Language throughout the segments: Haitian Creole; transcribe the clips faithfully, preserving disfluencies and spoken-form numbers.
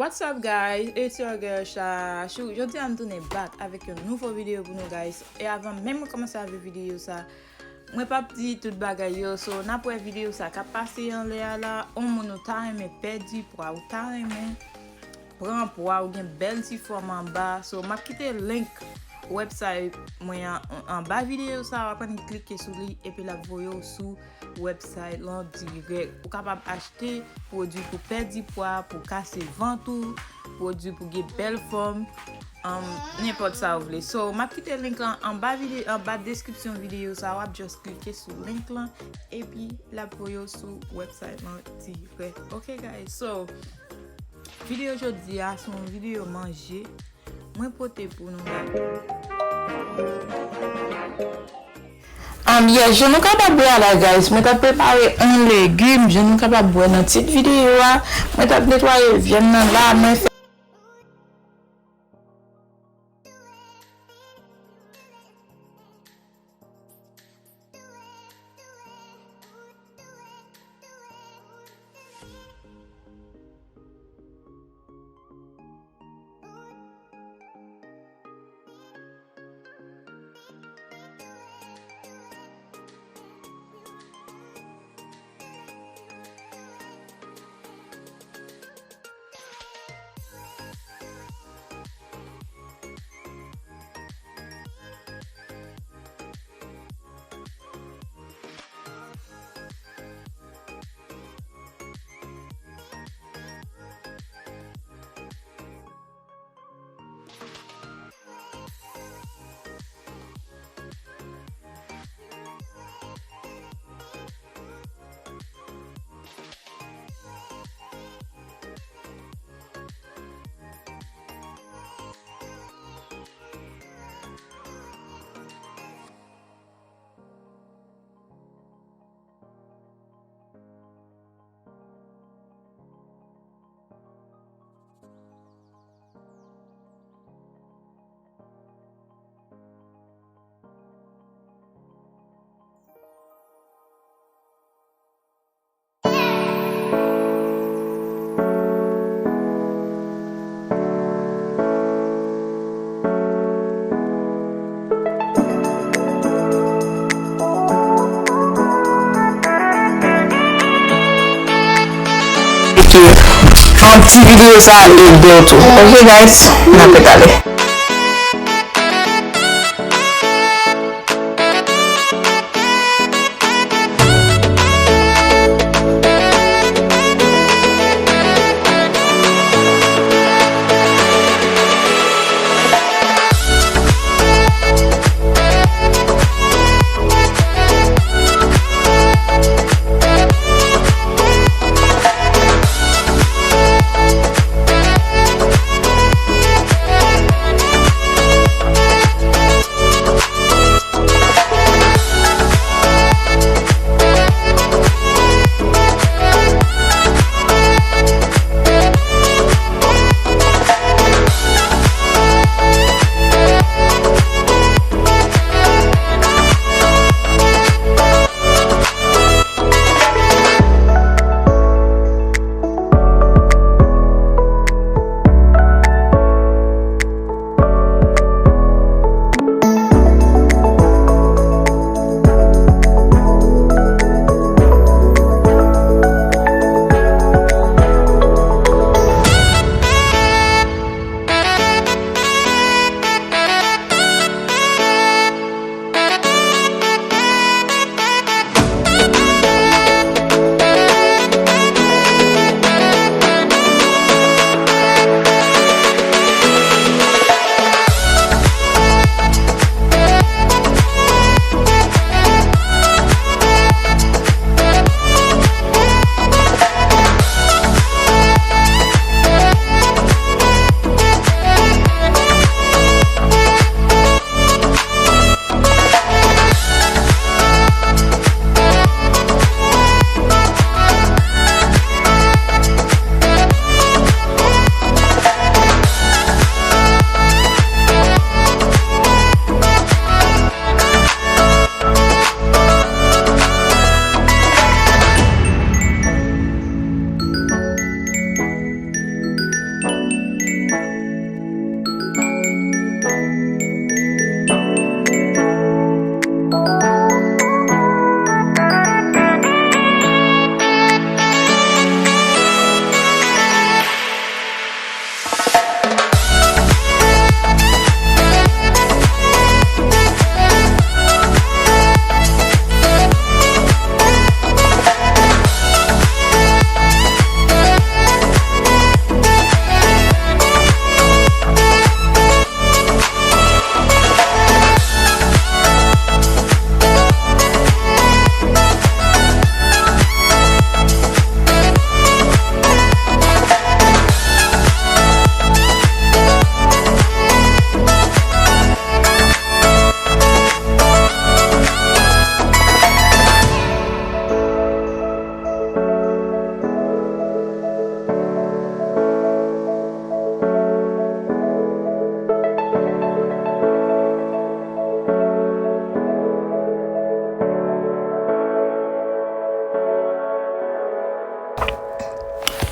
What's up, guys? It's your girl Shashu. Jodi a m tounen back avèk yon nouvo videyo pou nou, guys. E avan menm mwen kòmanse avèk videyo sa, mwen p ap di tout bagay yo. So, n ap wè videyo sa k ap pase anlè a la. On moun ou ta renmen pèdi pwa, ou ta renmen pran pwa, ou gen bèl ti fòm anba. So, m ap kite link website mwen an anba videyo sa, w ap annik klike sou li, epi l ap voye w sou website lan dirèk. Ou kapab achte pwodui pou pèdi pwa, pou kase vant ou, pwodui pou gen bèl fòm, um, nenpòt sa ou vle. So, m ap kite link lan anba vide-, anba deskripsyon videyo sa, w ap just klike sou link lan, epi l ap voye w sou website lan dirèk. Ok, guys? So, videyo jodi a, se yon videyo manje. Mwen pote pou nou la. Ann, yes, jan nou kapab wè a la, guys, mwen t ap prepare yon legim, jan nou kapab wè nan tit videyo a, mwen t ap netwaye vyann nan la, mwen fè Fè yon ti videyo sa ede w tou. Ok, guys, n ap ret ale.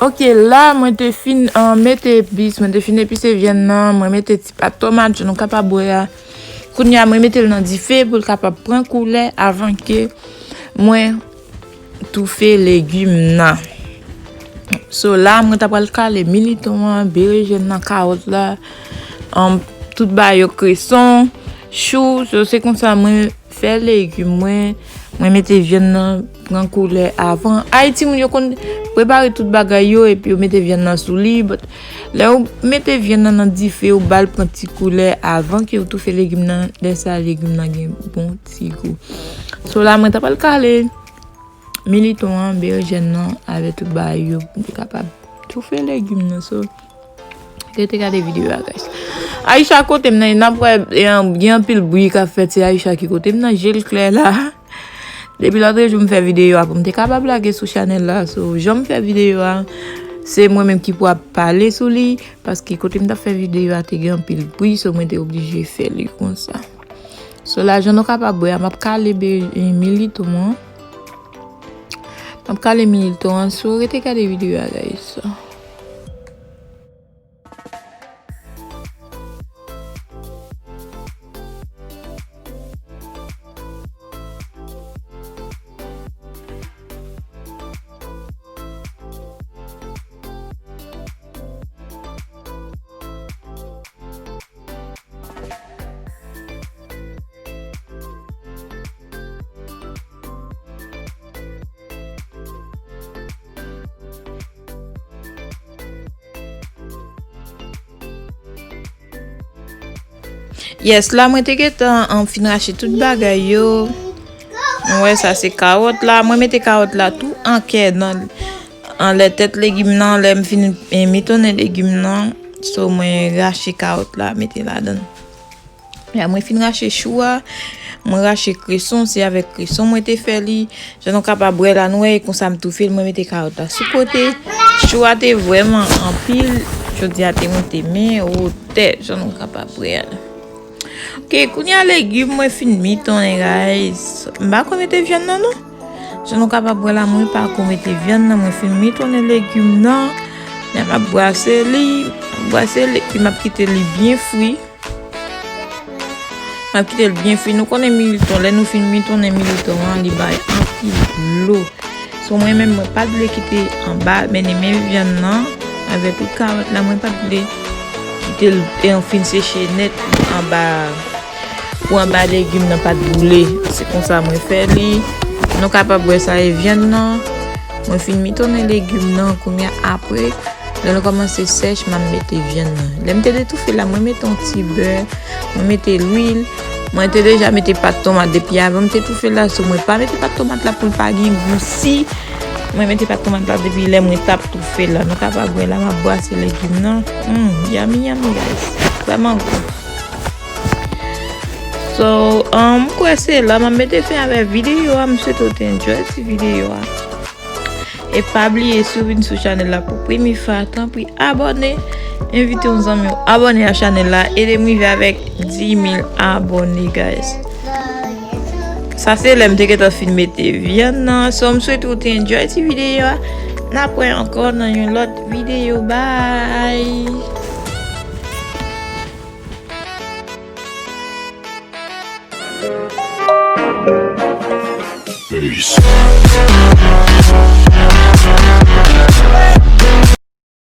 Ok, la mwen te fin, uh, mete epis, mwen te fin epise vyann nan, mwen mete ti pat tomat, jan nou kapab wè a. Kounye a, mwen mete l nan dife pou l kapab pran koulè avan ke mwen toufe legim nan. So la, mwen ta pral kale militon an, berejèn nan, kawòt la, um, tout bagay yo, kreson, chou. So se konsa mwen fè legim mwen, mwen mete vyann nan pran koulè avan. Ayiti moun yo konn prepare tout bagay yo epi yo mete vyann nan sou li, but lè ou mete vyann nan nan dife, ou ba l pran ti koulè avan ke ou toufe legim nan, lè sa legim nan gen bon ti gou. So la mwen ta pral kale militon an, berejèn nan, avè tout bagay yo pou m te kapab toufe legim nan. So rete gade videyo a, guys. Aisha kote m nan, n ap wè, e, gen anpil bri k ap fèt, se Aisha ki kote m nan, je l klè la. Depi lòt jou m fè videyo a pou m te kapab lage sou chanèl la. So jan m fè videyo a, se mwen menm ki pou ap pale sou li, paske kote m t ap fè videyo a te gen anpil bri, so mwen te oblije fè li konsa. So la, jan nou kapab wè a, m ap kale be-, e, militon an. M ap kale militon an, so rete gade videyo a, guys. Yes, la mwen te gentan, um, fin rache tout bagay yo. Nou wè sa se kawòt la. Mwen mete kawòt la tou an kè nan, anlè tèt legim nan, lè m fin, e, mitonnen legim nan. So mwen rache kawòt la, mete ladan. Ya, mwen fin rache chou a, mwen rache kreson, se avèk kreson mwen te fè li. Jan nou kapab wè la, nou wè, e konsa m toufe l, mwen mete kawòt la sou kote. Chou a te vrèman anpil, jodi a te monte men wotè, jan nou kapab wè a la. Ok, kounye a legim mwen fin mitonnen, guys. M pa ko mete vyann nan, non. Jan nou kapab wè la, mwen pa ko mete vyann nan, mwen fin mitonnen legim nan. Ya, m ap brase li, m ap brase li, epi m ap kite li byen fri. M ap kite l byen fri. Nou konnen militon, lè nou fin mitonnen militon an, li bay anpil dlo. So mwen menm, mwen pa t vle kite anba, mennen men vyann nan, avè tout kawòt la, mwen pa t vle kite l, e, fin seche nèt anba, pou anba legim nan pa t boule. Se konsa mwen fè li. Nou kapab wè sa e vyann nan. Mwen fin mitonnen legim nan, kounye a apre, lè l kòmanse sèch, m ap mete vyann nan. Lè m te detoufe la, mwen mete yon ti bè, mwen mete lwil. Mwen te deja mete pat tomat depi avan m te toufe la, so mwen pa mete pat tomat la pou l pa gen gou si mwen mete pat tomat la depi lè mwen t ap toufe la. Nou kapab wè la, m ap brase legim nan. Hmm, yummy, yummy, guys. Vrèman gou. So, um, m kwè se la m ap mete fen avè videyo a. M swete w te enjoy ti videyo a. E pa bliye, si w vin sou chanèl la pou premye fwa, tanpri abòne. Envite yon zanmi w abòne a chanèl la. Ede m rive avèk dis mil abòne, guys. Sa se lè m te gentan fin mete vyann nan. So, m swete w te enjoy ti videyo a. N ap wè ankò nan yon lòt videyo. Bye! Peace.